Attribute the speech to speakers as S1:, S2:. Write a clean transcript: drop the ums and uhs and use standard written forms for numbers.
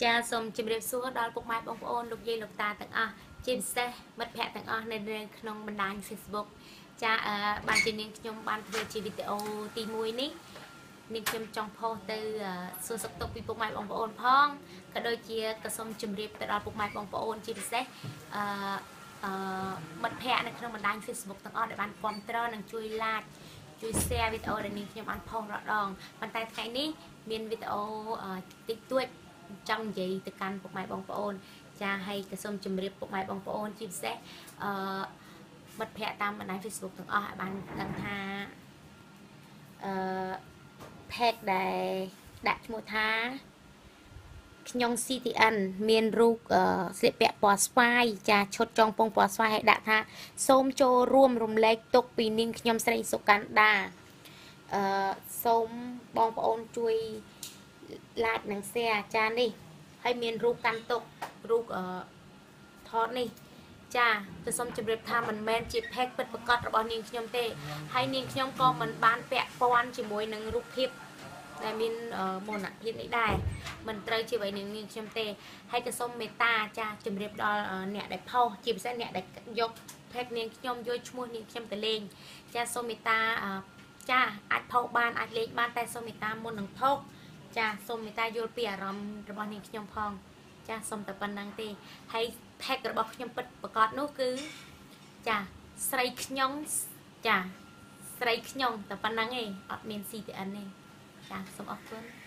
S1: ចាសូមជម្រាបសួរដល់ពុកម៉ែបងប្អូនលោកយាយលោកតាទាំងអស់ជាពិសេសមិត្តភ័ក្តិទាំងអស់នៅក្នុងបណ្ដាញ Facebook ចាបានជានាងខ្ញុំបានធ្វើជាវីដេអូទី1នេះនាងខ្ញុំចង់ផុសទៅសួរសុខទុក្ខពីពុកម៉ែបងប្អូនផងក៏ដូចជាក៏សូមជម្រាបទៅដល់ពុកម៉ែបងប្អូនជាពិសេសអឺអឺមិត្តភ័ក្តិនៅក្នុងបណ្ដាញ Facebook ទាំងអស់ដែលបានគាំទ្រនិងជួយ like ជួយ share វីដេអូដែលនាងខ្ញុំបានផុសរាល់ដងប៉ុន្តែថ្ងៃនេះមានវីដេអូតិចតួចចង់និយាយទៅកាន់ពុកម៉ែបងប្អូនចាហើយក៏សូមជម្រាបពុកម៉ែបងប្អូនជាពិសេសអឺមិត្តភ័ក្តិតាមបណ្ដាញ Facebook ទាំងអស់ឲ្យបានដឹងថាអឺ page ដែលដាក់ឈ្មោះថាខ្ញុំ CTN មានរូបស្លៀកពាក់ពណ៌ស្វាយចាឈុតចងពងពណ៌ស្វាយឲ្យដាក់ថាសូមចូលរួមរំលែកទុកពីនាងខ្ញុំស្រីសុកណ្ដាអឺសូមបងប្អូនជួយ like និង share ចានេះហើយមានរូបកាន់ទុករូបអឺថតនេះចាទៅសូមជម្រាបថាមិនមែនជា page ពិតប្រាកដរបស់នាងខ្ញុំទេហើយនាងខ្ញុំក៏មិនបានពាក់ព័ន្ធជាមួយនឹងរូបភាពដែលមានមោទនភាពនេះដែរមិនត្រូវជាអ្វីនាងខ្ញុំទេហើយក៏សូមមេត្តាចាជម្រាបដល់អ្នកដែលផុសជាពិសេសអ្នកដែលយក page នាងខ្ញុំយកឈ្មោះនាងខ្ញុំទៅលេងចាសូមមេត្តាចាអាចផុសបានអាចលេងបានតែសូមមេត្តាមុននឹងផុសចាសូមមេត្តាយល់ពីអារម្មណ៍របស់នាងខ្ញុំផងចាសូមតែប៉ុណ្្នឹងទេហើយ tag របស់ខ្ញុំពិតប្រកបនោះគឺចាស្រីខ្ញុំចាស្រីខ្ញុំតែប៉ុណ្្នឹងឯងអត់មាន CTN ទេចាសូមអរគុណ។